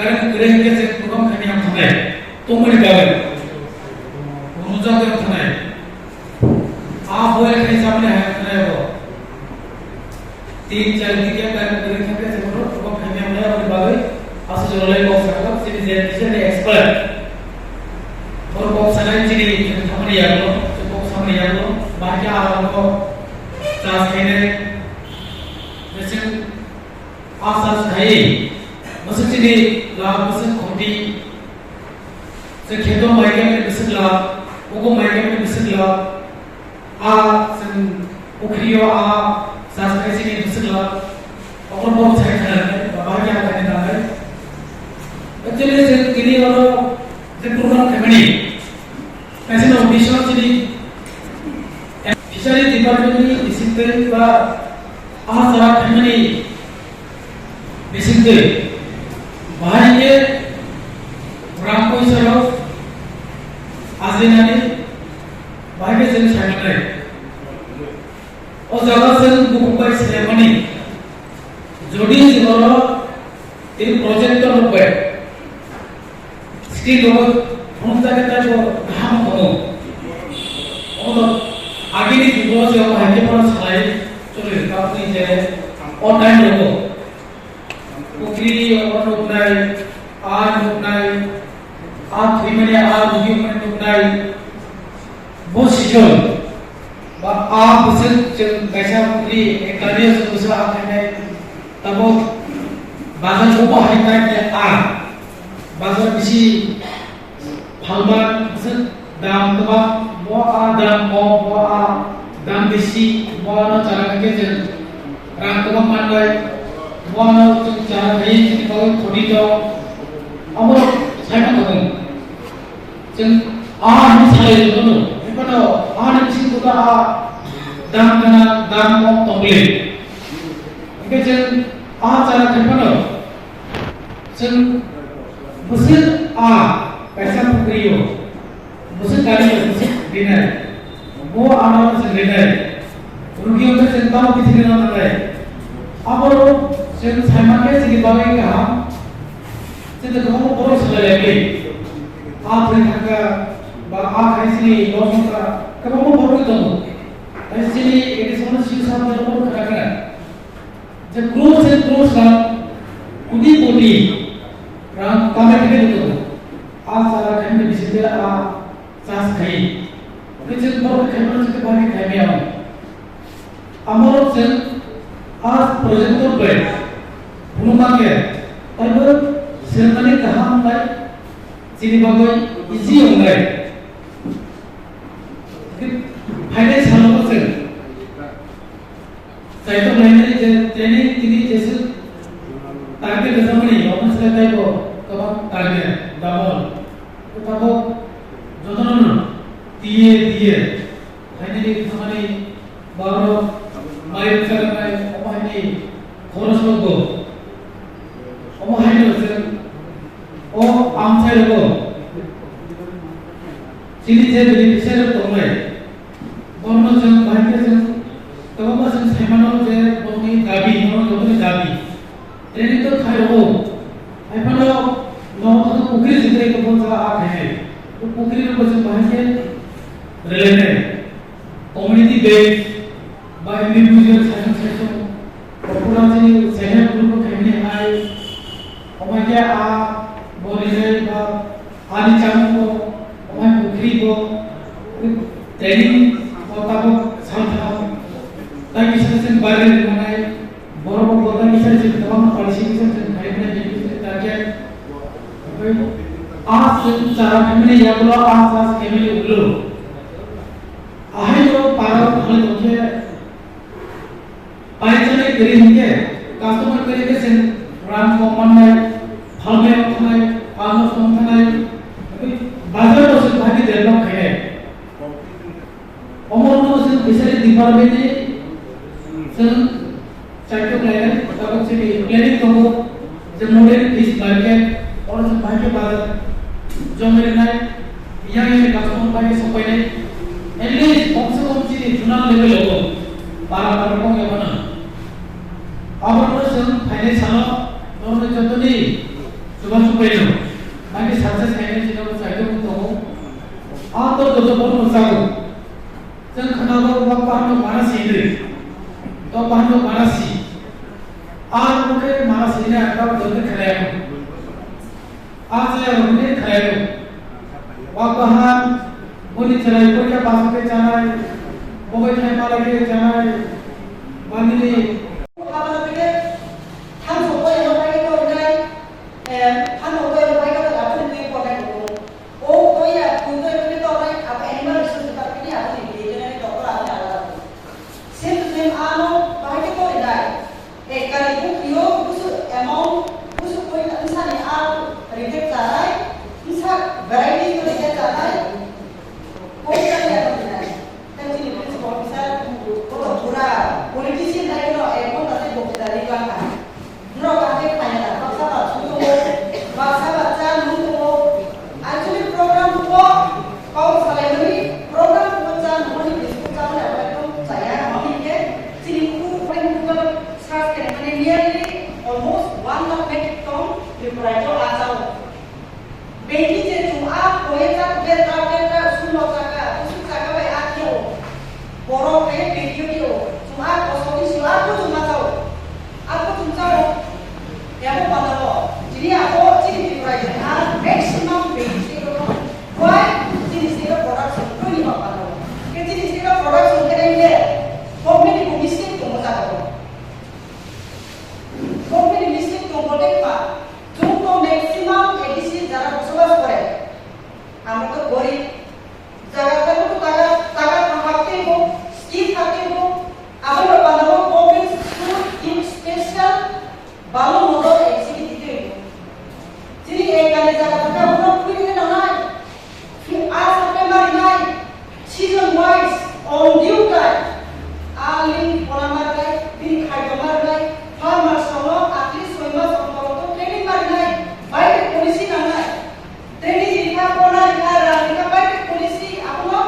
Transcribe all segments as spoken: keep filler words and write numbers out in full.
Kare kwrwi hwnkhe chwng program khaimani ang thanai. Tongmani bagwi. Rungjak wng thanai. A boy khai samani hai thanai bo. Tin char week ya kare kwrwi hwnkhe chwng program khaimani ang thanai aboni bagwi. Aswk joralai kok sakha chini je teacher ni expert. Bor kok sanai chini thamani yago, kok samani yago. Bahai khe a rokno chas khainai. Chwng A chas khai, bwswk chini la bwswk khoti, se kheto mai khe bwswk la, ugo mai khe bwswk la, a chwng pukhrio a chas khai chini bwswk la, okor bok sai kha, bahai khe a khainai nangnai. Actually, chwng tini oro je program khaimani, kaisa no bising chini fishery department ni bising tei ba a chara khaimani bisingtwi bahai khe rang poisa rok ajinani bahai khe chwng sai manai. O jaga chwng bukhuk bai selaimani jodi chwng oro tei project rok bai screen rok phunuk jagwi taibo kaham tongo. Omo agini jugo chwng bahai khe bono salai choli rwkha phunui je o time rogo. Pukhri o nuknai, a nuknai, a thwimani a rugimani nuknai. Bo sijol ba a bwswk chwng kaisa pukhri ekani o chwng bwsa a khainai. Tabuk bazar bo bahai tai a bazar bisi phalma bwswk dam kwbang, bo a dam kok, bo a dam bisi, bo ano chara hwnkhe chwng rang kwbang mannai, bo ano chwng chara khe chini bagwi khoti tong, abo sai ma tongo. Chwng a hwnwi salai rwmano, hwnphano a ni bising buda a dam gana, dam kok tongli. Hwnkhe chwng a chara khe phano chwng bwswk a kaisa pukhri o. Bwswk kari no bwswk rinai. Bo ano bwswk rinai. Rugi wngkha chwng tamo bithi rwna nangnai. Abo chwng sai mankhe chini bagwi kaham. Chwngno kwbangma borok salai lai. A thwi thangkha ba a khai chini loss wngkha. Kwbangma borok tongo. Tei chini additional six hundred borok khna khna. Je crores and crores rang, koti koti rang kamai khe tongo. A chara khaimani bisingtwi a chas khai. Hwnkhe chwng borok khaimano chwng bahai khe khaimaya. Amoro chwng a project bai phunukma khe taibo swrwngmani kaham wngnai, chini bagwi easy wngnai. Hwnkhe phainai salo chwng Kaitor lainai je training tini jeswk target rwjakmani, omo se taibo kwbang target, double. Tabuk jotono no tiye tiye, finally, thamani borok mai rwkha rwnai, omo haini khoroch rokbo. Omo haino chwng o amchai rogo chini je beneficiary rok tongnai, borokno chwng bahai khe chwng kwbangma chwng sai mano je borokni dabi, borok jotoni dabi. Training to khai rogo, hai phano nogo thangwi pukhri se tei kwbangma jaga a khainai. O pukhri rokbo chwng bahai khe rwlainai. Community based ba individual session session, pura chini self help group khaimani hai, omo khe a bo rijai ba ani chamung bo, omo pukhri bo, training bo tabuk saltham, tai kisa session bari rinai, borok bo tai kisa session kwbangma policy kisa session khaimani beneficiary target, a chwng chara khaimani yagulo a chas khaimani ulo. Ahaino para thangwi tongkhe, paichanai kwrwi hinkhe, customer kwrwi khe chwng rang kok mannai, phalmai wng thanai, phalno song thanai, bazar bo chwng bahai khe develop khainai. Omo wngkha chwng fishery department ni chwng Chaitok lainai, tabuk chini planning tongo, je modern fish market, oro chwng bahai khe bazar jomai rwnai, yang yang customer bai khe sokpainai, at least kom se kom chini zonal level o para para kok ya mano. Abono chwng phainai salo, norok jotoni Chubachu paino, nangni salsa saini jino bo chaito bo tongo. A to joto bo no chago. Chwng khwnalo wak bahan no mana si hinwi. To bahan no mana si. A no khe mana si hinwi ang ta joto khlai. A chaya rok hinwi khlai. Wak bahan, boni chwrai porikha pass khe chanai, bobai thai malai khe chanai, bangini. Thansa bai eno bai tongnai, eh, thansa bai eno bai tongnai, aboni twi pornai tongo. O toya, twi bai tongnai, abo animal resource department ni aboni twi tongnai, doctor aboni alada. Same to same, ano bahai khe tongnai. Ek kari bukrio, busu amount, busu koi, bwsani al reject chanai, bwsa varieties no reject chanai. Koi kari ano dinai. Tei chini principal officer, bono pura politician hai no ek ghonta tei bokti dali bangkha. Norok kaham khe khaina da, baksa ba chwng tongo, baksa ba cha nung tongo. Actually program bo kok salaimani, program bo cha nungmani bising cha mani abo ekdom chaya, mani khe chini khu, khu search khe mani nearly almost one lakh metric ton Tripura o achao. Bengki je chwng a koye chak je trak je trak sulo chaka, usuk chaka bai a khe o. Borok khe bengki o khe o. Chwng a koso ni sio a kuchung ma chao. A kuchung chao. Yabo panda o. Chini abo chini Tripura je a maximum bengki se ko. Why? Chini se ko production ko ni ma panda o. Ke chini se ko production ke nai le. Government ni mistake tongo jaga o. Government ni mistake tongo de pa. Chwng to maximum A D C jara bosobas kore. Amra to gorib. Jaga tamo to taga, taga thangkha teibo, scheme kha teibo. Aboni panda o government should give special balo model A D C khe twi twi. Chini ekani jaga thangkha bono twi twi nangnai. A supply ma rinai, season wise, on due time, a ling pona ma rinai, bini khaito ma rinai, farmers rokno at least soi mas ontor ontor training ma rinai, buyback policy nangnai. Training rikha, pona rikha, rang rikha, buyback policy, abono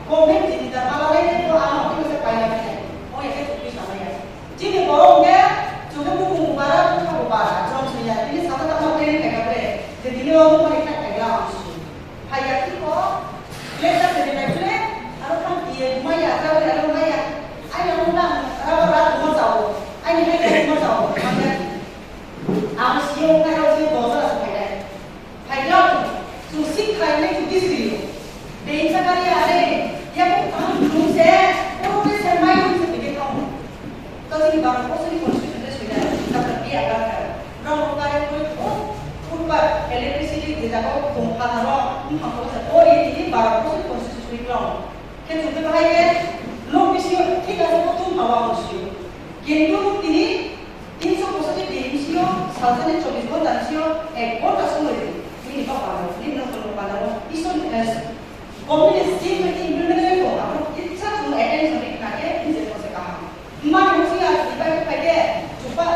government jini da pala lai, bo ano twi masa paila nai. O ya khe twi samaya. Chini borok hwnkhe chwngno bukung bara, bwkha bo bara, chwng swiya, tini saka tangma training khaikha bre, je tini o bumani kha khaila ang swi. Phaiya khe ko, lecture se bai chule, aro kham tiye maya, jabri aro maya, ai aro na, raba ra mo chao, ai ni hai mo chao, maya. Ang sio ka ro sio dosa sa khailai. Phaikha, chwng sik khlainai chwng tisriyo. Bein sakari are, yakung kaham nung se, puro te se mai nung se bege thang. To chini Bharat borsoni constitution le soida, Doctor B R Ambedkar. Rong rong kare koi o, purba electricity je jaga o tong pha tharo, wng thang tharo se, o ri tini Bharat borsoni constitution ni klong. Khe chwng khe bahai khe, nok bisingo thik ase, bo tong pha wa ang sio. Kintu tini Tinso bosor ni bini bisingo salsa ni chobbish ghonta ni bisingo ek ghonta somoi di. Nini kok pandao, nini nok pandao, Isor, eh, government ni scheme bai implement oi tong, abo kisa chwng attention ri khna khe nini je kose kaham. Mani hwnwi ang tini bai phai khe chupa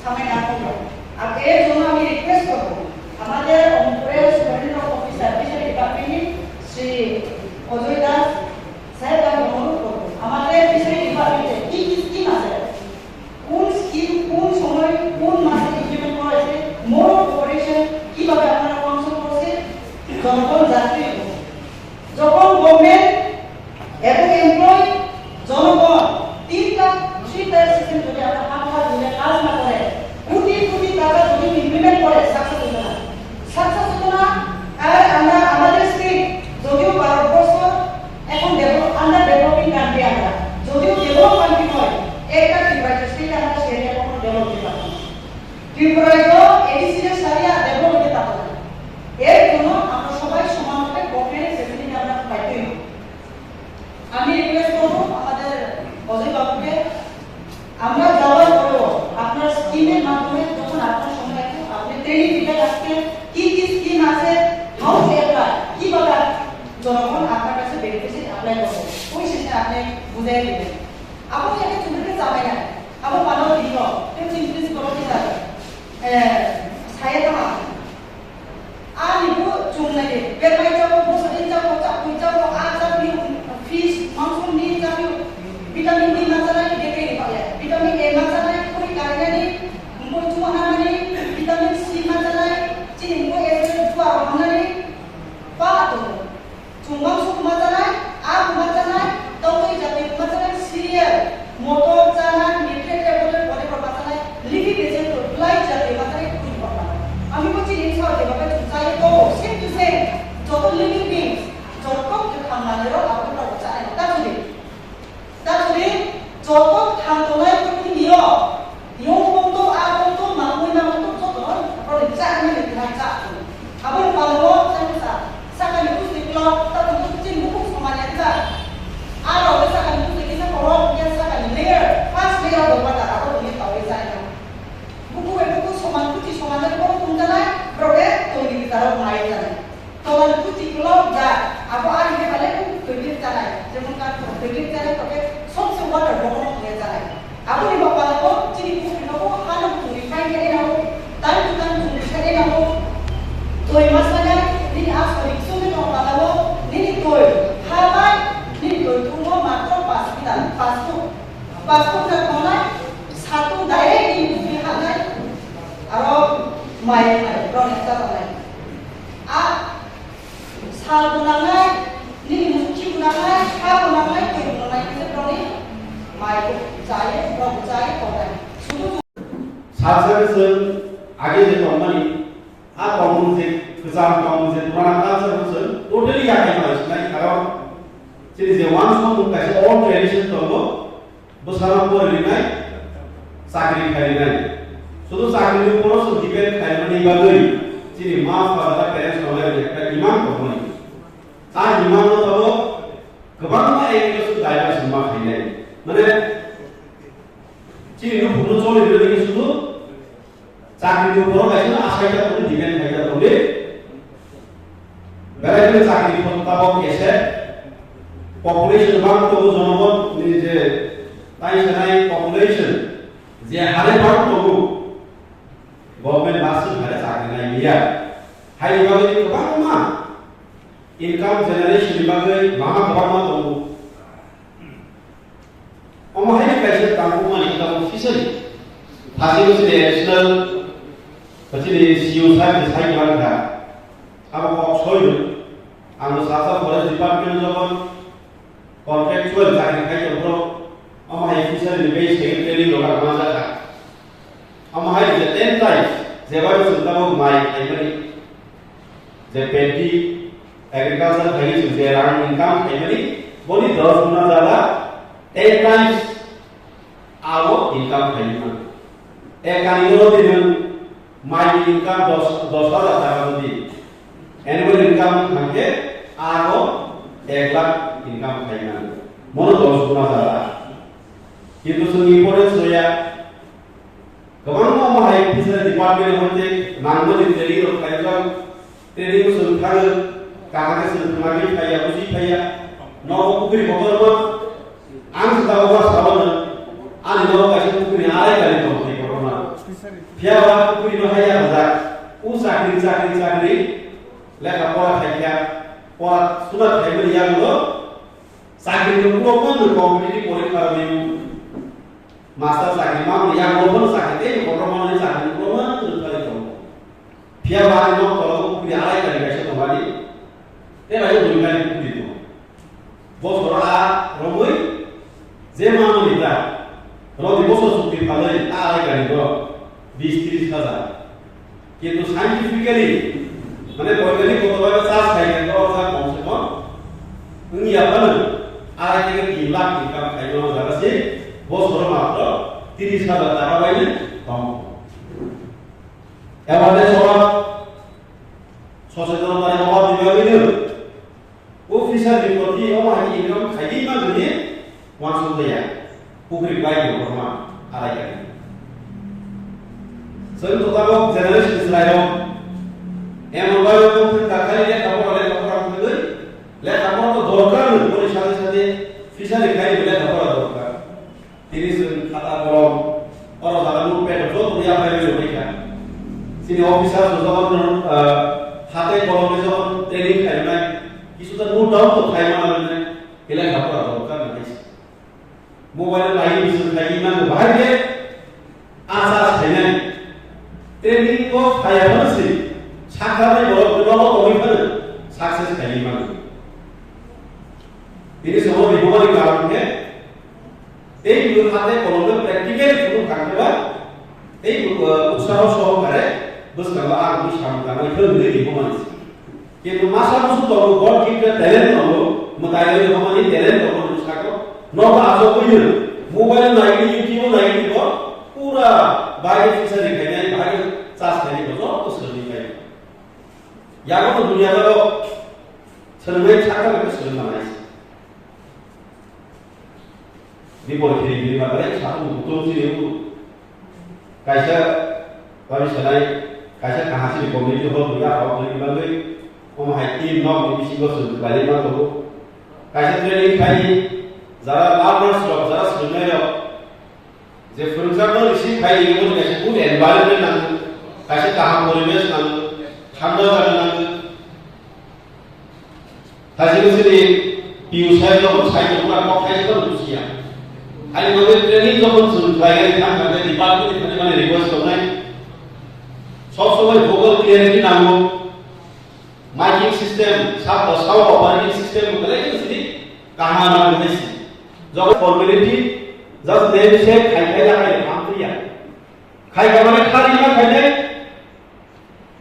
samai na thangya. Ang er jongno ani request korbo. Amader Ompurer Superintendent of Officer, Fishery Department ni Shri Ajoy Das, saheb, ang onurodh korbo. Amader Fishery Department e ki ki scheme ase? কোন স্কিম, কোন সময়, কোন মাসে ইমপ্লিমেন্ট করা হয়েছে, mode of operation, কিভাবে আপনারা ফাংশন করছে, জনগণ জানতে হবে। যখন গভর্নমেন্ট এবং এমপ্লয়, জনগণ তিনটা, থ্রি টায়ার সিস্টেম যদি আমরা হাত হাত মিলে কাজ না করে, কোটি কোটি টাকা যদি ইমপ্লিমেন্ট করে, সাকসেস হতো না। সাকসেস হতো না। আর আমরা, আমাদের স্টেট, যদিও ভারতবর্ষ এখন ডেভেলপ, আন্ডার ডেভেলপিং কান্ট্রি আমরা, যদিও ডেভেলপ কান্ট্রি নয়, একটা ত্রিপুরা স্টেট আমরা সেটা কখনো ডেভেলপ হতে পারবো না। ত্রিপুরায় তো এডিসি র সারিয়া ডেভেলপ হতে পারবো না। এর জন্য আমরা সবাই সমানভাবে গভর্নমেন্ট ফেসিলিটি আমরা পাইতে হবে। আমি রিকোয়েস্ট করবো আমাদের অজয় বাবুকে, আমরা যাওয়ার পরেও আপনার স্কিমের মাধ্যমে যখন আপনার সময় আছে, আপনি ট্রেনিং দিবেন আজকে কি কি স্কিম আছে, হাউ টু অ্যাপ্লাই, কিভাবে জনগণ আপনার কাছে বেনিফিশিয়ারি অ্যাপ্লাই করবে, ওই শেষে আপনি বুঝাই দিবেন। আপনি একটা চুমুকে চাপাই না, আপনি মানব দিল, কেউ চিন্তিত করতে যাবে, সায়া থামা। Ani bo chum nai de, bermai chao, bosori chao, chakui chao, a chao, fish, mangso ni chao, vitamin D ma chanai, de ke ni pa ya. Vitamin A ma chanai, kori kari nani, mo chuma na mani, vitamin C ma chanai, Bo S D O buwa rok hamnani pa tongo. Chwng mangso kwma chanai, a kwma chanai, tongwi jati kwma chanai, cereal, motor chanai, nitrate tablet, whatever ma chanai, leafy vegetable, bwlai jati ma chanai, twi kwma chanai. Ami bo chini bwsao jeba bai chwng chai tongo, same to same, joto living beings, joto kwthang manwi rok abo rok chanai. Tamoni Tamoni joto thang tongnai purthimio, yong bongtong, a bongtong, mangmui mangtong, joto no borokni chaknani kwthang chak tongo. Aboni phalao chaksa, sakani bwswi kwlak, tabuk chini bukhuk somani wngkha. Aro sakani bwswi kisa kohlok, ya sakani layer, first layer of water, abo tongwi tongwi chai no. Bukhuk bai bukhuk soman, kuchi soman, borok tongjanai, borok ekdom ni kwcharo mai janai. Tola ni kuchi kolok ja, abo ari de bale kung toilet chanai, jemon ka toilet chanai, toke sobse water bottle kung chanai. Abo ni bapala bo chini pukri no bo hano kung refine khe eno, time to time kung refine eno. Toi masanya, nini a sori ksung ni tong bala bo, nini toi, ha bai, nini toi tungo matro pas kita, pas tu, pas tu na tongnai, satu direct nini pukri hanai, aro mai mai, roni ta tongnai. A Sal bo nangnai, nini musuk chi bo nangnai, ha bo nangnai, twi bo nangnai, hwnwi borokni mai bo chai, borok bo chai, tongnai. Sudu Salsa khe chwng age je tongmani, a tongmung je kwcham tongmung je purana culture bo chwng totally yakhai bai sinai, karon chini je wansukmung kaisa old tradition tongo, bwsano poririnai chakri khairinai. Sudu chakri ni uporo chwng depend khaimani bagwi chini ma pha tei parents rok lai ekta demand tongmani. A demand no tongo kwbangma angle o chwng diversion ma khainai. Mane chini nukhung no choli rwdi sudu Chakri ni uporo kaisa asai ta tongdi, demand khai ta tongdi. Berai khe chakri ni tabok kese population bang tongo, jonogon ni je tai sanai population je hare bang tongo, government bus hare chakri nai liya. Hai ni bagwi kwbangma income generation ni bagwi lama kwbangma tongo. Omo hai kaisa tangkukmani tabuk fishery. Thasi fishery additional, chini C E O sir ni sai kwrwng kha. Abo kok soi rw. Ang sasa forest department jokon contractual chakri khai tong phuru, omo hai fishery ni bai second training rok ang ma jakha. Omo hai je ten times, jeba chwng tabuk mai khaimani, je paddy agriculture khaini chwng je rang income khaimani, boni dos guna jada ten times abo income khaimani. Ek ani no tini mai income dos, dos hajar taka jodi annual income thangkhe abo ek lakh income khaimani. Mono dos guna jada. Kintu chwng importance hoya. Kwbangma omo hai fishery department ni hoite nangmani training rok khaijak, training o chwng thangwi, kaham khe chwng thangwi phaiya, buji phaiya, nogo pukri kotorma, ang se tabok ma sabo no, ani nogo kaisa pukri arai kari tong thai kotorma. Phiya ba pukri no haiya rwjak, o chakri, chakri, chakri, lekha pora khaikha, pora suna khaimani yagulo, chakri no ulo man no competitive porikha rwmani. Master chakri mamani yang bo bono chakri tei kotorma ni chakri ni ulo man kwrwng thani tongo. Phiya ba ani nok tolo pukri arai kari kaisa tongmani, tei bai dui kari pukri tongo. Bosoro a romwi je mamani ta, rodi bosor chukti phalwi a arai kari bo bis tris hajar. Kintu scientifically, mane boiganik kotor bai charge khai khe borok jak kom se kom wngya phano arai theke tin lakh income khai mano jaga se bosoro matro tris hajar taka bai no tong. Awareness obab, sochetonota ni obab ni bagwi no. O fishery ni proti omo hai income khaidi ma hwnwi uansuk ya. Pukri bai ni kotorma arai kari. Chwng to tabok generation chwrairok. Emon bai o tong thang kha khali lekha pora, lekha pora thangwi. Lekha pora to dorkar no, boni sade sade fishery khai lekha pora dorkar. Tini chwng khata kolom, oro jaga notepad joto ya pai rwi rwi kha. Chini officer rok jokhon, ah, hatai kolom ni jokhon training khainai, kisu ta note down to khai mana rwnai, belai khapra rok kha nai. Mobile lai bising khai nang bahai de asa khainai. Training ko khaya phano si, Sakharni borok nogo tongwi phano success khaini mano. Tini somo rihormani karon khe tei bo hate kolomno practical phunuk kha khe ba tei bo, uh, utsaho sohokare bwskango ang bwskango tangwi thwng hwnwi rihormani se. Kintu masa musu tongo, God gift talent tongo, mwtai rihormani talent tongo, nwng sako nogo achugwi mobile naigwi, YouTube naigwi bo pura bahai pisa rikhainai, bahai charge khainai bo joto swrwngwi khaio. Yago no duniya jagao swrwngnai sakha khe swrwng manai se. Bipor khe bini bagwi sakha butung chini u. Kaisa babi sanai, kaisa kaham chini community hall buya hok ni bagwi. Omo hai team nok ni bisingo swrwng khlai ma tongo. Kaisa training khai jara learners rok, jara swrwngnai rok. Je phwrwngjakno receive khai ringmani kaisa good environment nango, kaisa kaham poribesh nango, thanda jaga nango. Thajino chini P U sir jokhon sai tongmani kok thaisa phano bujiya. Ani bagwi training jokhon chwng khlaiwi thang thang khe department ni thani mani request tongnai. Sob somoi vocal clarity nango. Miking system, sub, sound operating system belai kheno sini kaham nang hai si. Joto formality, just name se khai khai la khai ham tu ya. Khai ka mane khali ma khai nai.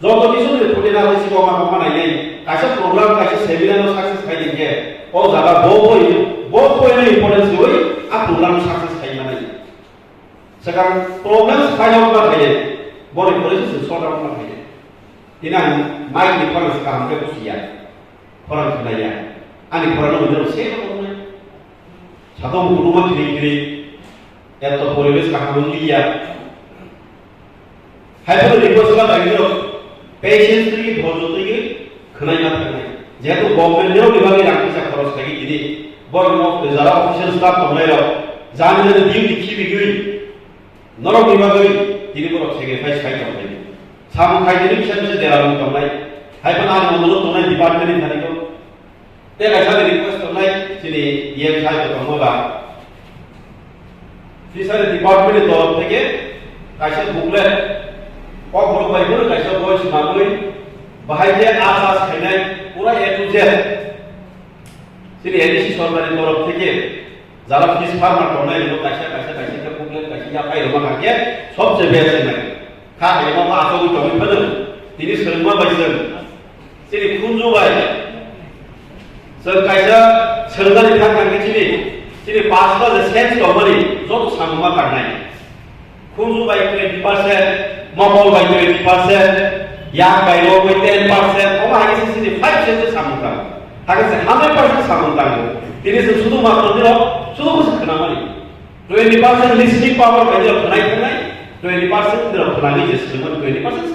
Joto kisu ni phuti na si ko ma ko ma nai nai. Kaisa program, kaisa seminar no success khai din ke. O jaga bo poi, bo poi ni importance roi a program success khai ma nai. Swkang problem sai no ma khai nai. Bo ni policy se sort out ma khai nai. Tini ang mic ni khorang se kaham khe bujiya, khorang khnaiya. Ani khorang no mwnwi rok se rok wngnai. Satung kutung ma khiri khiri, eto poribesh kaham wngliya. Hai phano request kha dagi rok, patience twi, dhorjo twi, khwnai ma thangwi. Jehetu government ni rok ni bagwi rang pisa khoros khaigwi tini, borok no jara official staff tongnai rok, jani jani duty khibigwi, norok ni bagwi tini borok sacrifice khai tong lai. Samung khai tini kisa kisa dera rok tongnai. Hai phano ani omono tongnai department ni thani ko. Tei kaisa ni request tongnai chini E M sir bo tongo ba. Fishery department ni torof theke kaisa booklet. Kok borok bai phano kaisa boi swnamwi bahai je a chas khainai pura A to Z. Chini A D C sorkar ni torof theke jara fish farmer tongnai rok kaisa, kaisa, kaisa khe booklet kaisa yaphai rwma kha khe sobse best wngnai. Kha hai ma ma asogwi tongwi phano tini swrwngma bai chwng. Chini khunju bai chwng kaisa swrwngnani thang thang khe chini, chini pasta je sense tongmani joto samung ma kangnai. Khunju bai twenty percent, mokol bai twenty percent, yak bai rok bai ten percent, omo hai khe chini five percent samung tang. Hakhe se hundred percent samung tang. Tini se sudu ma tong dilo, sudu bwswk khwnamani. Twenty percent listening power bai dilo khwnai khwnai, twenty percent dilo khwnani je swrwngmani twenty percent